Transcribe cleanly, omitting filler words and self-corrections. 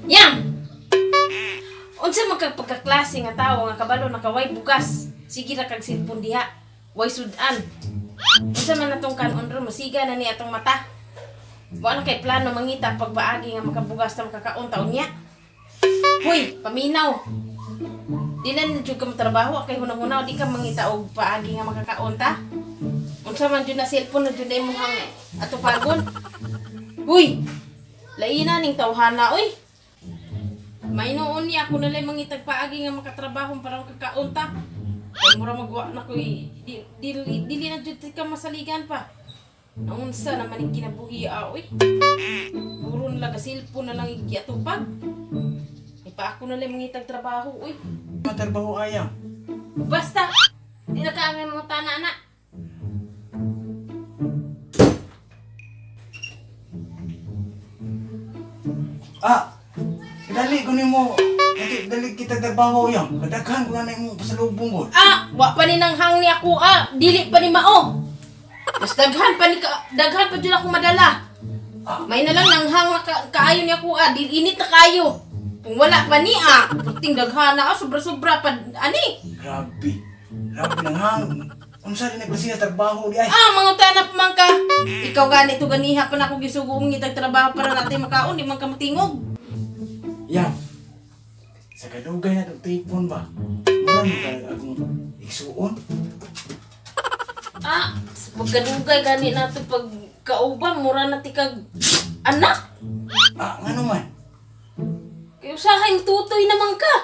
Yang! Unsa man kag pagkaklase nga tawo nga kabalo nakaway bugas. Sige ra kag cellphone diha. Way sudan. Unsa man natong kanon ron, masiga na ni atong mata. Wa na kay plano mangita pagpaagi nga makabugas ta makakaon taon niya. Hoy, paminaw. Di na jud ka motrabaho kay hunang-hunaw di ka mangita og paagi nga makakaon ta. Unsa man jud na cellphone na jud na imong atupagon. Huy! Laina ning tawhana oy. Mainuon niya ako nalay mangitag paagi nga makatrabaho para makakaon ta. Kay mura magwa na ko di, di, dili na jud ka masaligan pa. Naunsa naman ning kinabuhi ah, oy. Puro na lang cellphone na lang giatupag. Ipa ako nalay mangitag trabaho oy. Matrabaho ayaw. Basta di na ka ang mga tana na. Ah, dali ko nimo. Dali, dali kita trabaho yang. Kadaghan ko na na imong pasalubong ko. Ah, wa pa ni nang hang ni ako ah, dili pa ni mao. Mas daghan pa ni ka, daghan pa jud ako madala. Ah. May na lang nang hang na ka, kaayo ni ako ah, dili init na kayo. Kung wala pa ni ah, puting daghan na ah, sobra-sobra pa ani. Grabe. Grabe nang hang. Unsa rin nagklase na trabaho di ay. Ah, mga tanap man ka. Ikaw gani to ganiha pa na ako gisugo ngitag trabaho para natin makaon, di man ka matingog. Yang. Sa kadugay na itong tipon ba? Mura mo ka akong igsuon. Ah, sa pagkadugay gani nato pag kauban mura na ti kag anak. Ah, nga naman. Kay usahay tutoy naman ka.